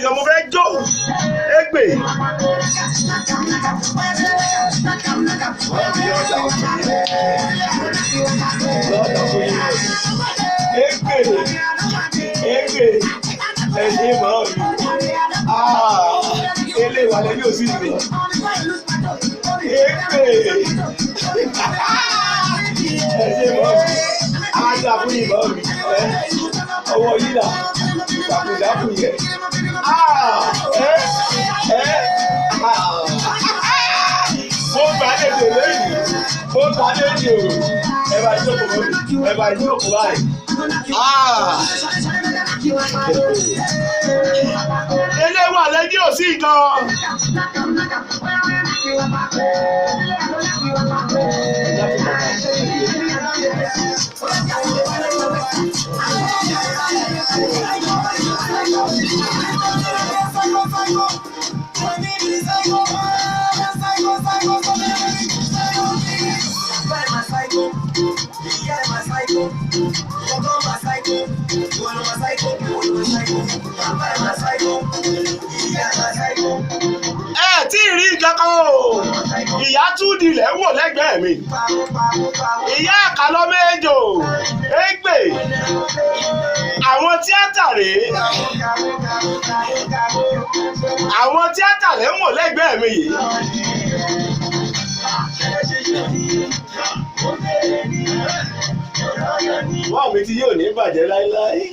Gan mo fẹ́ jó égbè. Égbè, égbè, ẹ ṣe mọ́ mi. Eléwà lẹ́yìn òsì mi. Égbè, ẹ ṣe mọ́ mi. Á dà fún ìmọ̀ mi. Ọwọ́ yìí là ṣàkùṣàkù yẹ. Ẹ ẹ mo gbà lédè lẹ́yìn, mo gbà lédè o. Ẹ bá jókòó mọ́ mi, ẹ bá jókòó báyìí. Eléwà lẹ́yìn òsì gan. Ẹ tí ì rí nǹkan kan o. Ìyá túndìlẹ̀ wò lẹ́gbẹ̀ẹ́ mi. Ìyá àkàlọ́ méjò égbè. Àwọn tíátà rèé. Àwọn tíátà lẹ́ ń wò lẹ́gbẹ̀ẹ́ mi yìí. Wọ́n mi tí yóò ní bàjẹ́ láéláé.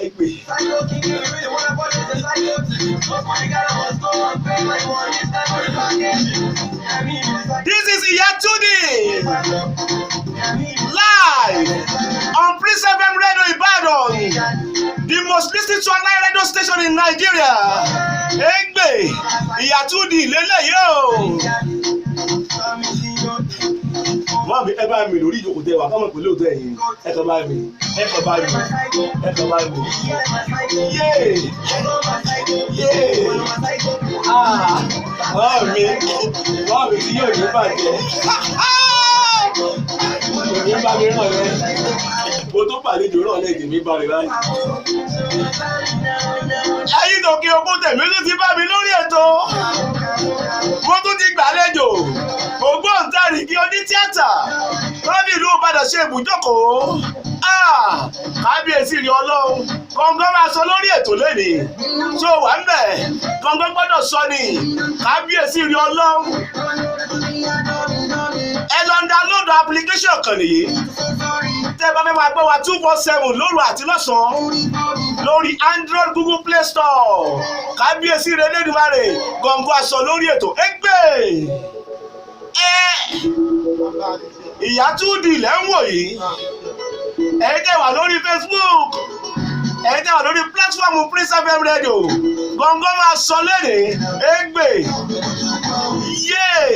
Égbè. This is Iya Tudi live on Prince FM Radio Ibadan, the most listened to online radio station in Nigeria. Egbe, Iya Tudi lélẹ́yìí o. Mọ́ mi, ẹ bá mi lórí ìjókòó tẹ wà kámọ̀ pẹ̀lú òótọ́ ẹ̀yìn. Ẹ kàn bá mi, ẹ kàn bá mi, ẹ kàn bá mi. Yéè! Yéè! Ah! Mọ́ mi, mọ́ mi tí yóò ní bàjẹ́. Èmi bá mi ràn lẹ́. Mo tó pàlejò ràn lẹ́, èmi bá mi báyìí. Ẹyin tó kí ogún tèmi tún ti bá mi lórí ètò. Mo tún ti gbàlejò. Ògbóǹtarìgì onítíátà. Lọ́bì ìlú Ìbàdàn ṣe ibùjókòó. Kábíyèsí rí Ọlọ́run. Kọ̀ǹgọ́ máa sọ lórí ètò lónìí. Tó wà ń bẹ̀. Kọ̀ǹgọ́ gbọ́dọ̀ sọ ni. Kábíyèsí rí Ọlọ́run. Ẹ lọ ń download application kan nìyí. Tẹ́ ẹ bá fẹ́ máa gbọ́ wa 247 lóru àti lọ́sàn-án lórí Android Google Play Store. Kábíyèsí rẹ̀ Elédùmarè, gọ̀ǹgọ̀ aṣọ lórí ètò. Égbè! Ẹ Ìyá Túndì lẹ́ ń wò yìí. Ẹ̀yin tẹ́ wà lórí Facebook, ẹ̀yin tẹ́ wà lórí platform Prince FM Radio, gọ̀ǹgọ̀ máa sọ lónìí. Égbè! Yéè!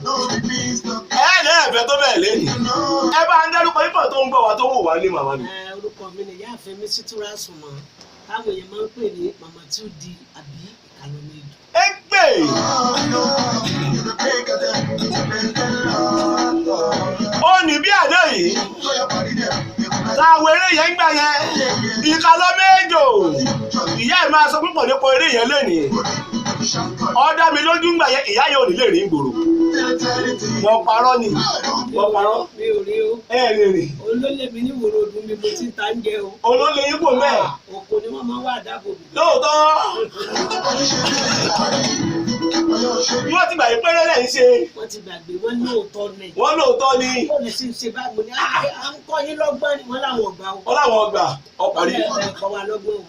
Ẹ lẹ́ẹ̀fẹ́ tó bẹ́ẹ̀ lẹ́yìn. Ẹ bá ń dárúkọ ifọ̀ tó ń gbọ́ wa tó ń wò wá ní màmá mi. Orúkọ mi ni Ìyáàfin Mísítúrà Sùnmọ́, táwọn èèyàn máa ń pè ní Màmá Túndì àbí Ìkàlọ́mẹ́jọ. Égbè! Ó ní bí àná yìí, táwọn eré yẹn ń gbà yẹn, Ìkàlọ́mẹ́jọ. Ìyá ẹ̀ máa sọ púpọ̀ nípa eré yẹn lónìí. Ó dá mi lójú ń gbà yẹn, ìyá yẹn ò ní lè rìn gbòòrò. Wọ́n parọ́ ni, wọ́n parọ́. Mi ò rí o. Ẹ lè rìn. Olólè mi ní wòrò ọdún mi mo ti ń ta ń jẹ o. Olólè yín kò mẹ́ẹ̀. Oko ni wọ́n máa ń wà dáàbò bò. Lóòótọ́. Wọ́n ti gbàgbé pẹ́rẹ́ lẹ̀ ń ṣe. Wọ́n ti gbàgbé, wọ́n lóòótọ́ ni. Wọ́n lóòótọ́ ni. Ó lè ṣe ṣe báyìí, mo ní à ń kọ́ yín lọ́gbọ́n ni wọ́n láwọn ọgbà o. Wọ́n láwọn ọgbà ọparí. Ẹ kọ́ wa lọ́gbọ́n o.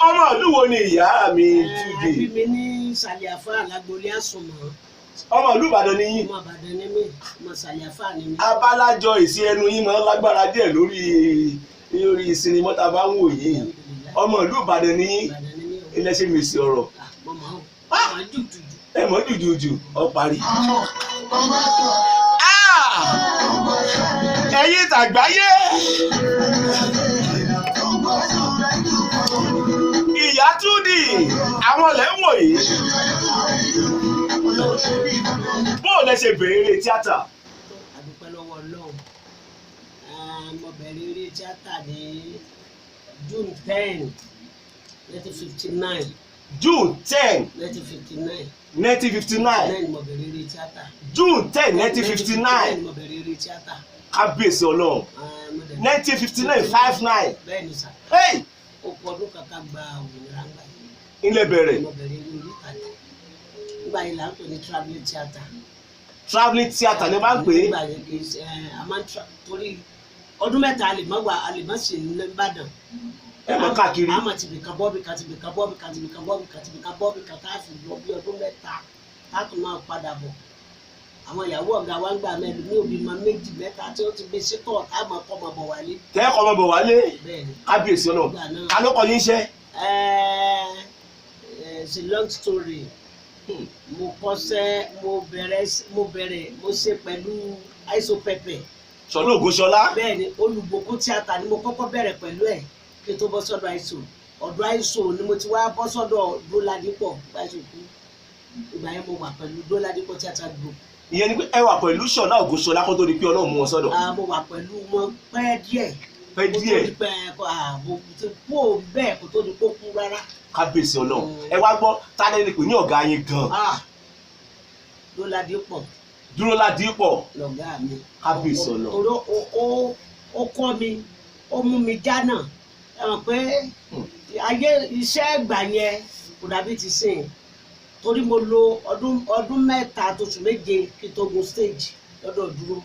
Ọmọ ìlú wo ni ìyá mi Túndé? Àbí mi ní Sàlẹ̀ Àfáà lágboolé Àsùnmọ́. Ọmọ ìlú Ìbàdàn ni yín. Ọmọ Ìbàdàn ni mí, ọmọ Sàlẹ̀ Àfáà ni mí. Abálájọ ìsí ẹnu yín máa ń lágbára díẹ̀ lórí lórí sinimá tá a bá ń wò yìí. Ọmọ ìlú Ìbàdàn ni yín. Ìbàdàn ni mí o. Ilé ṣe mèsì ọ̀rọ̀. Mo mọ̀ ọ́. Mo mọ̀ jùjùjù. Ẹ mọ̀ jùjùjù, ọ parí. Ẹ̀yin tàgbáyé. yìí. Bó o lẹ ṣe bẹ̀rẹ̀ eré tíátà? A dúpẹ́ lọ́wọ́ Ọlọ́run. Mo bẹ̀rẹ̀ eré tíátà ní June 10, 1959. June 10, 1959. 1959. Nine mo bẹ̀rẹ̀ eré tíátà. June 10, 1959. Mo bẹ̀rẹ̀ eré tíátà. Kábíyèsí Ọlọ́run. Mo dẹ̀- 1959, 59. Bẹ́ẹ̀ ni sà. Hey! Ó kọ ọdún kankan gba òmìnira ńgbà yìí. Ilẹ̀ bẹ̀rẹ̀. Mo bẹ̀rẹ̀ eré orí ìtàgé nígbà yìí là ń pè ní travelling theatre. Travelling theatre ni wọ́n máa ń pè é. Nígbà yẹn kì í ṣe a máa ń torí ọdún 3 a lè má wà, a lè má ṣe ní Ìbàdàn. Ẹ mọ káàkiri. A máa tìbí kan bọ́ọ̀bì kan, tìbí kan bọ́ọ̀bì kan, tìbí kan bọ́ọ̀bì kan, tìbí kan bọ́ọ̀bì kan, tá a fi lọ bí ọdún 3, tá a tún máa padà bọ̀. Àwọn ìyàwó ọ̀gá wa ń gbà mẹ́rin ní òbí ma méjì mẹ́ta tí ó ti gbé sétọ̀, tá a máa kọ́ ọmọ bọ̀ wálé. Tẹ́ẹ̀kọ́ ọmọ bọ̀ wálé. Bẹ́ẹ̀ ni. Kábíyèsí Ọlọ́run. Nígbà náà. Ta ló kọ́ yín iṣẹ́? It's a long story. Mo kọ́ṣẹ́, mo bẹ̀rẹ̀ mo ṣe pẹ̀lú Iso Pepper. Ṣọlá Ògúnṣọlá. Bẹ́ẹ̀ ni, Olùbòkun tíátà ni mo kọ́kọ́ bẹ̀rẹ̀ pẹ̀lú ẹ̀ kí n tó bọ́ sọ́dọ̀ Iso. Ọ̀dọ̀ Iso ni mo ti wá bọ́ sọ́dọ̀ Dóládípọ̀. Iso kú, ìgbà yẹn mo wà pẹ̀lú Dóládípọ̀ theatre group. Ìyẹn ni pé ẹ wà pẹ̀lú Ṣọlá Ògúnṣọlá kó tó di pé Ọlọ́run mú wọn sọ́dọ̀. Ah, mo wà pẹ̀lú wọn pẹ́ díẹ̀. Pẹ́ Kó tó díẹ̀. di pé mo ti kú ò bẹ́ẹ̀ kó tó di kó kú rárá. Kábíyèsí Ọlọ́run. Ẹ wá gbọ́, tálẹ́ ni pè ní ọ̀gá yín gan? Ah, Dóládípọ̀. Dúró Ládìpọ̀. Lọ̀gá mi. Kábíyèsí Ọlọ́run. Torí ó kọ́ mi, ó mú mi jánà. Ẹ mọ̀ pé ayé iṣẹ́ ẹ̀gbà yẹn kò dàbí ti sìn, torí mo lo ọdún 3 tóṣù 7 kí n tó gun stage lọ́dọ̀ Dúró.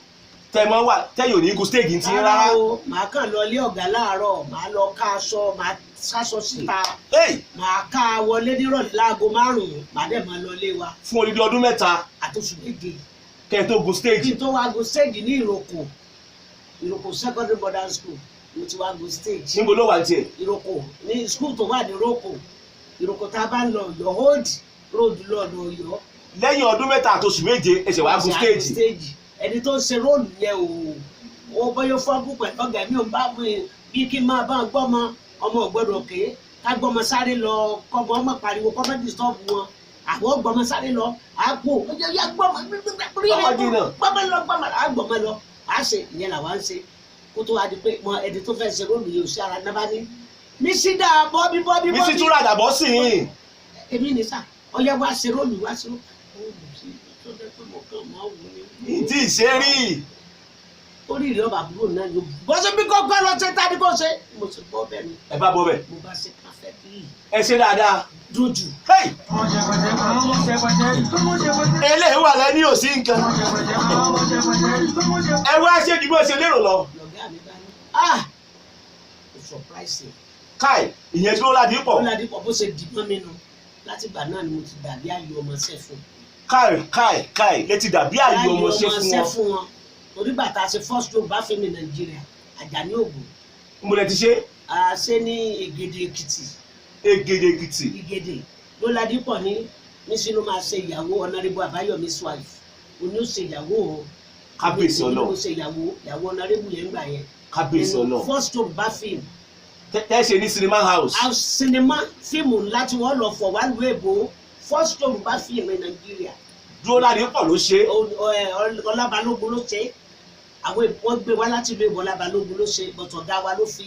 Tẹ mọ wà tẹyìn ò ní gun stage ti rárá? O, màá kàn lọ ilé ọ̀gá láàárọ̀, màá lọ ká aṣọ, màá sáṣọ síta. Hey! Màá ká a wọlé nírọ̀lẹ́ láago 5, màá dẹ̀ máa lọ ilé wa. Fún odidi ọdún 3 àtòṣù 7 kẹ́ ẹ tó gun stage. Kí n tó wá gun stage ní Ìrókò, Ìrókò Secondary Modern School mo ti wá gun stage. Níbo ló wà ní tiẹ̀? Ìrókò ní school tó wà ní Ìrókò, Ìrókò tá a bá ń lọ Ọ̀yọ́, old road lọ́ọ̀dọ̀ Ọ̀yọ́. Lẹ́yìn ọdún 3 àtòṣù 7 ẹ ṣẹ̀ wá gun stage. Stage, ẹni tó ń ṣe role yẹn o, ó bọ́yọ̀ fọ́ọ̀bù pẹ̀lú ọ̀gá mi ò bá mi bí kí n máa bá gbọ́mọ, ọmọ ò gbọ́dọ̀ ké, ká gbọ́mọ sáré lọ, kọ́mọ ọmọ pariwo, kọ́mọ disturb wọn, àwọn gbọ́mọ sáré lọ àpò yá gbọ́mọ. Gbọ́mọ jìnnà. Gbọ́mọ lọ, gbọ́mọ à gbọ́mọ lọ à ṣe ìyẹn làwa ń ṣe kó tó wá di pé mọ ẹni tó fẹ́ ṣe role yìí ò sí ara náà bá ní mí sí dáa bọ́bí bọ́bí Mi sì bọ́bí. tún ràdàbọ̀ sí i. Èmi ní sà, ọyá wá ṣe role, wá ṣe role sí tó jẹ́ pé mo kàn máa wù mí. Tí ì ṣe rí. Orí ìrẹ́ ọba àbúrò náà ló bọ́ sí bí kò gbọ́ lọ ṣe tá ni kò ṣe, mo sì gbọ́ bẹ́ẹ̀ ni. Ẹ bá bọ́ bẹ̀. Mo bá ṣe perfectly. Ẹ ṣe dáadáa. Dojú. Hey! Eléyìí wà lẹ́ni ò sí nǹkan. Ẹ wá ṣe ju bí ó ṣe lérò lọ. Lọ̀gá mi bá ní, ah, o surprise. Káì, ìyẹn Dúró Ládìpọ̀. Ládìpọ̀ bó ṣe dì mọ́ mi nu, láti ìgbà náà ni mo ti dàbí àyò ọmọọṣẹ́ fún. Káì káì káì, létí dàbí àyè ọmọọṣẹ́ fún wọn. Fún wọn, torí bàtà ṣe first Yorùbá film in Nàìjíríà, Àjàní Ògùn. Mo lẹ ti ṣe. A ṣe ní Ìgèdè Èkìtì. Egede Èkìtì. Ìgèdè Lọ́ládìpọ̀ ní níṣẹ́ ló máa ṣe ìyàwó Honourable Àbáyọ̀mí wife, òní ó ṣe ìyàwó o. Kábíyèsí Èmi ni mo Ọlọ́run. ṣe ìyàwó Honourable yẹn gbà yẹn. Kábíyèsí Nínú Ọlọ́run. first Yorùbá film. Tẹ́ ṣe ní cinema house. House cinema, fíìmù ńlá tí wọ́n lọ fọ̀ wá lu èbó, first Yorùbá film in Nàìjíríà. Dúró Ládìpọ̀ ló ṣe. Ọlábalógun ló ṣe. Àwọn wọ́n gbé wá láti ìlú èbó, Ọlábalógun ló ṣe, but ọ̀gá wa ló fi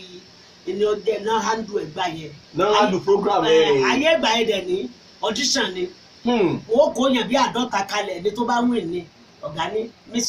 ẹni ọdẹ náà handle ẹ̀gbà yẹn. Náà handle program ẹ̀. Ayé ìgbà yẹn dẹ̀ ní audition ni. Wọ́n kó yàn bí 50 kalẹ̀, ẹni tó bá wìn ní ọ̀gá ní miss.